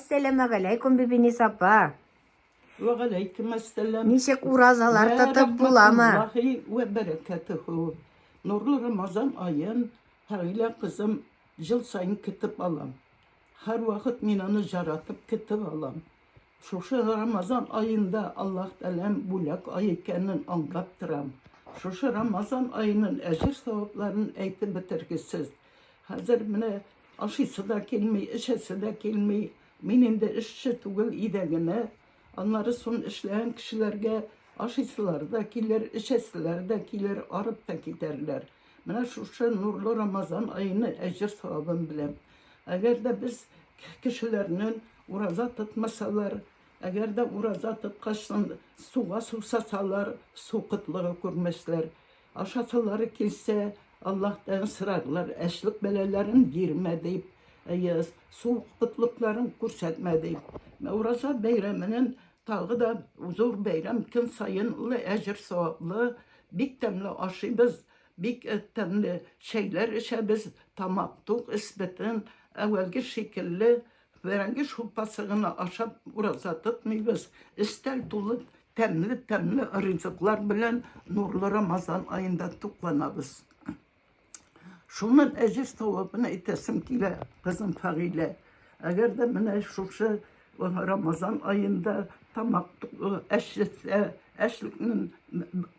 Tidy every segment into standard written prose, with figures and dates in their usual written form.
Әссәламәгаләйкүм, Бибиниса апа. Вә галәйкүм әссәлам. Ничек уразалар тотып буламы? Вә вә бәрәкәтүһү. Нурлы Рамазан аен Фәгыйлә кызым ел саен көтеп алам. Һәрвакыт мин аны жаратып көтеп алам. Шушы Рамазан аенда Аллаһ Тәгаләм бүләк ае икәнен аңлап торам. Шушы Рамазан аенын әҗер-савапларын әйтеп бетергесез. Хәзер менә ашыйсы да килми, эчәсе дә килми. Мин инде эшче түгел, өйдә генә. Аннары сон эшләгән кешеләргә ашыйсылары да килер, эчәселәре дә килер, арып та китәрләр. Менә шушы нурлы Рамазан аены әҗер-савабын беләм. Әгәр дә без кешеләрнең ураза тотмасалар, әгәр дә ураза тоткач соң суга сусасалар, су кытлыгы күрмәсләр. Ашасылары килсә, Аллаһтан сорарлар, әчлек бәлаләрен бирмә дип, әйе, су кытлыкларын күрсәтмә дип. Ураза бәйрәменен тагы да зур бәйрәм, көн саен ул әҗер-саваплы, бик тәмле ашыйбыз, бик тәмле чәйләр эчәбез, тамак тук, эс бөтен, әүвәлге шикелле Бәрәңге шулпасы гына ашап ураза тотмыйбыз. Өстәл тулы тәмле-тәмле ризыклар белән нурлы Рамазан аенда тукланабыз. Шуннан әҗер савабын әйтәсем килә, кызым Фагыйлә. Әгәр дә менә шушы Рамазан аенда тамак әчетсә, әчлекнең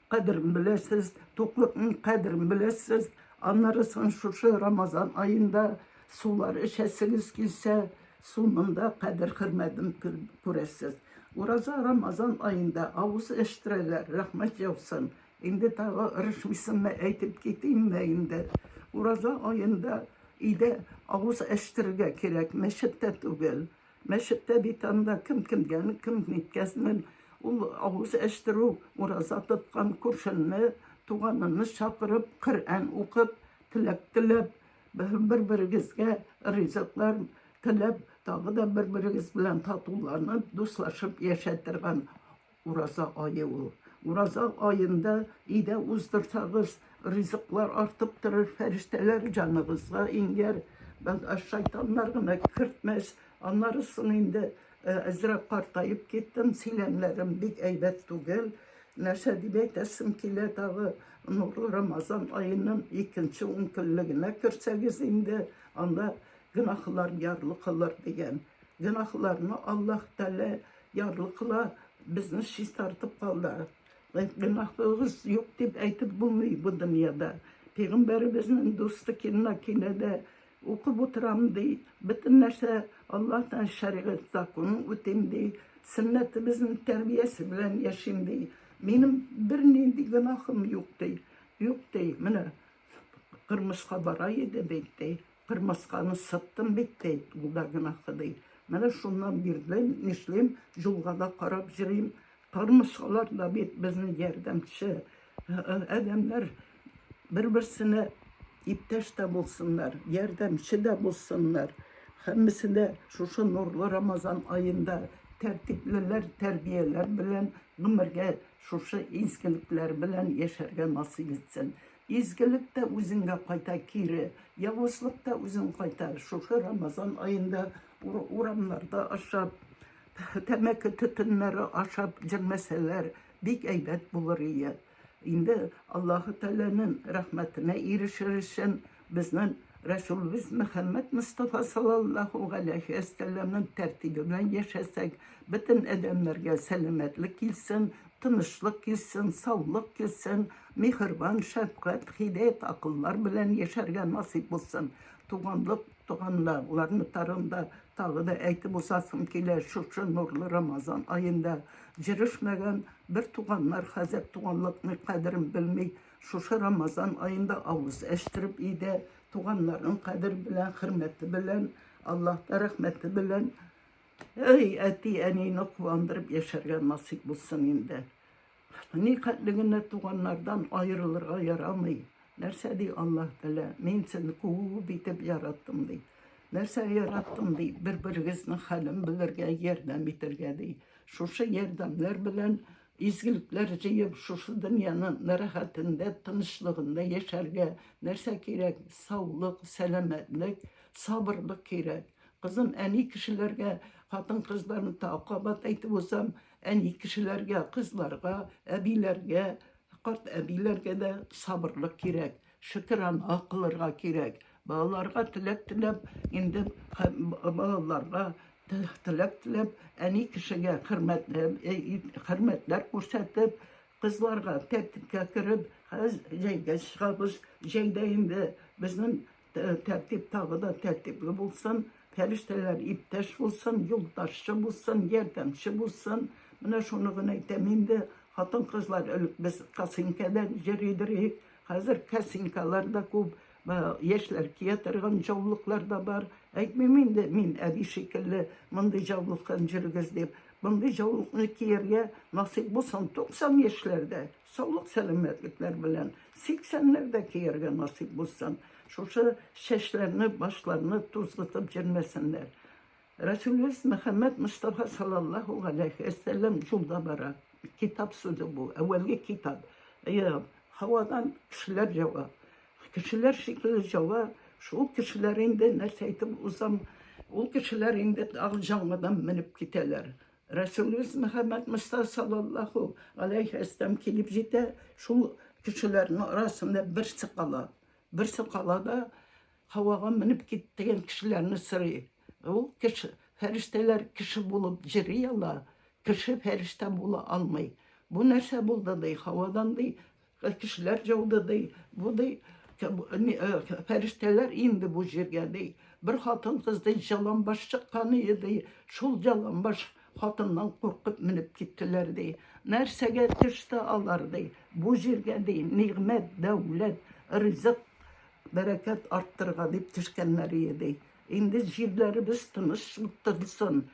кадерен беләсез, туклыкның кадерен беләсез. Аннары соң шушы Рамазан аенда Сулар эчәсегез килсә, суның да кадер-хөрмәтен күрәсез. Ураза Рамазан аенда авыз эчтерәләр, рәхмәт яусын. Инде тагы ырышмыйсыңмы, әйтеп китимме инде. Ураза аенда өйдә авыз эчтерергә кирәк, мәчеттә түгел. Мәчеттә бит анда кем кемгә, кем ниткәсен, ул авыз эчтерү, ураза тоткан күршеңне, туганыңны чакырып, Коръән укып, теләк теләп, Бер-берегезгә ризыклар теләп, тагы да бер-берегез белән татуланып, дуслашып яшә торган ураза ае ул. Ураза аенда өйдә уздырсагыз, ризыклар артып торыр, фәрештәләр җаныгызга иңгәр, шайтаннар гына кертмәс. Аннары соң инде әзрәк картаеп киттем, сөйләмнәрем бик әйбәт түгел. Нәрсә дип әйтәсем килә тагы, нурлы Рамазан аеның икенче ункөнлегенә керсәгез инде, анда гөнаһлар ярлыкалар дигән. Гөнаһларны Аллаһ Тәгалә ярлыкала, безне чистартып калды. Гөнаһыбыз юк дип әйтеп булмый бу дөньяда. Пәйгамбәребезнең дусты килмә килә дә, Укып утырам, ди, бөтен нәрсә Аллаһтан шәригать законын үтим, ди, сөннәтебезнең тәрбиясе белән яшим, ди. Минем бернинди гөнаһым юк, ди. Юк, ди, менә кырмыска бара иде бит, ди. Кырмысканы сыттым бит, ди, ул да гөнаһы, ди. Менә шуннан бирле нишлим, юлга да карап йөрим. Кырмыскалар да бит безнең ярдәмче. Адәмнәр бер-берсенә иптәш тә булсыннар, ярдәмче дә булсыннар. Һәммәсе дә шушы нурлы Рамазан аенда тәртиплеләр, тәрбияләр белән гомергә шушы изгелекләр белән яшәргә насыйп итсен. Изгелек тә үзеңгә кайта кире, явызлык та үзең кайта. Шушы Рамазан аенда урамнарда ашап, тәмәке төтеннәре ашап йөрмәсәләр, бик әйбәт булыр ие. Инде Аллаһы Тәгаләнең рәхмәтенә ирешер өчен безнең Рәсүлебез Мөхәммәд Мостафа саллаллаһу галәйһи вәссәламнең тәртибе белән яшәсәк, бөтен адәмнәргә сәламәтлек килсен, тынычлык килсен, саулык килсен, миһербан, шәфкать, һидәят, акыллар белән яшәргә насыйп булсын. Туганлык, туганларны тарында тагы да әйтеп узасым килә, шушы нурлы Рамазан аенда җөрешмәгән бер туганнар хәзер туганлыкның кадерен белми. Шушы Рамазан аенда авыз әчтереп өйдә туганнарның кадер белән, хөрмәте белән, Аллаһ та рәхмәте белән, әй, әти-әнине куандырып яшәргә насыйп булсын инде. Никадәр генә туганнардан аерылырга ярамый. Нәрсә ди Аллаһ Тәгалә? Мин сине күп итеп яраттым ди. Нәрсә яраттым ди? Бер-берегезнең хәлен белергә, ярдәм итәргә ди. Шушы ярдәмнәр белән изгелекләр җыеп, шушы дөньяның рәхәтендә, тынычлыгында яшәргә нәрсә кирәк? Саулык, сәламәтлек, сабырлык кирәк. Кызым, әни кешеләргә Хатын-кызларны тагы кабат әйтеп узам, әни кешеләргә, кызларга, әбиләргә, карт әбиләргә дә сабырлык кирәк, шөкерана кылырга кирәк. Балаларга теләк теләп, инде балаларга теләк теләп, әни кешегә хөрмәтле, хөрмәтләр күрсәтеп, кызларга тәртипкә кереп, хәзер җәйгә чыгабыз. Җәйдә инде безнең тәртип тагы да тәртипле булсын, фәрештәләр иптәш булсын, юлдашчы булсын, ярдәмче булсын. Менә шуны гына әйтәм инде. Хатын-кызлар элек без косынкада йөри идек, хәзер косынкалар да күп. Яшьләр кия торган җаулыклар да бар. Әйтмим инде, мин әби шикелле мондый җаулыктан йөрегез дип. Мондый җаулыкны кияргә насыйп булсын 90 яшьләрдә, саулык-сәламәтлекләр белән 80-ләрдә кияргә насыйп булсын. Шушы чәчләрне, башларны тузгытып йөрмәсеннәр. Рәсүлебез Мөхәммәд Мостафа саллаллаһу галәйһи вәсәлләм юлда бара. Китап сүзе бу, әүвәлге китап. Әйе, һавадан кешеләр җава. Кешеләр шикелле җава. Шул кешеләр инде нәрсә әйтеп узам, ул кешеләр инде тагын җаңгадан менеп китәләр. Рәсүлебез Мөхәммәд Мостафа саллаллаһу галәйһи вәсәлләм килеп җитә, шул кешеләрнең арасында берсе кала. Берсе кала да һавага менеп киткән кешеләрне сорый. Ул кеше, фәрештәләр кеше булып җыри ала, кеше фәрештә була алмый. Бу нәрсә булды, ди, һавадан, ди, кешеләр җауды, ди, бу, ди, фәрештәләр инде бу җиргә, ди. Бер хатын-кыз, ди, җаланбаш чыккан иде, ди, шул җаланбаш хатыннан куркып менеп киттеләр, ди. Нәрсәгә төште алар, ди, бу җиргә, ди, нигъмәт, дәүләт, ризык, бәрәкәт арттырырга дип төшкәннәр ие, ди. Инде җирләребез тыныч торсын,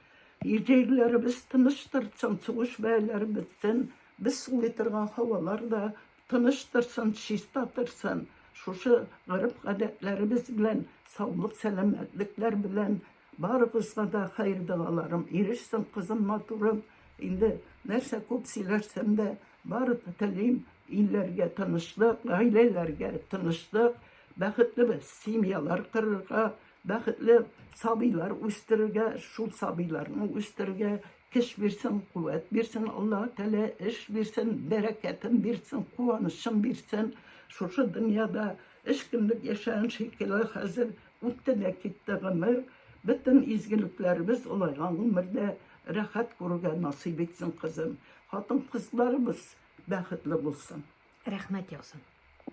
җирләребез тыныч торсын, сугыш бәяләре бетсен, без сулый торган һавалар да тыныч торсын, чиста торсын. Шушы гореф-гадәтләребез белән, саулык-сәламәтлекләр белән барыгызга да хәер-догаларым ирешсен, кызым матурым. Инде нәрсә күп сөйләшсәм дә, бары телим илләргә тынычлык, гаиләләргә тынычлык, бәхетле семьялар корырга, бәхетле сабыйлар үстерергә, шул сабыйларны үстерергә көч бирсен, куәт бирсен Аллаһ Тәгалә, эш бирсен, бәрәкәтен бирсен, куанычын бирсен. Шушы дөньяда өч көнлек яшәгән шикелле хәзер үтте дә китте гомер. Бөтен изгелекләребез олайган гомердә рәхәт күрергә насыйп итсен, кызым. Хатын-кызларыбыз бәхетле булсын. Рәхмәт яусын.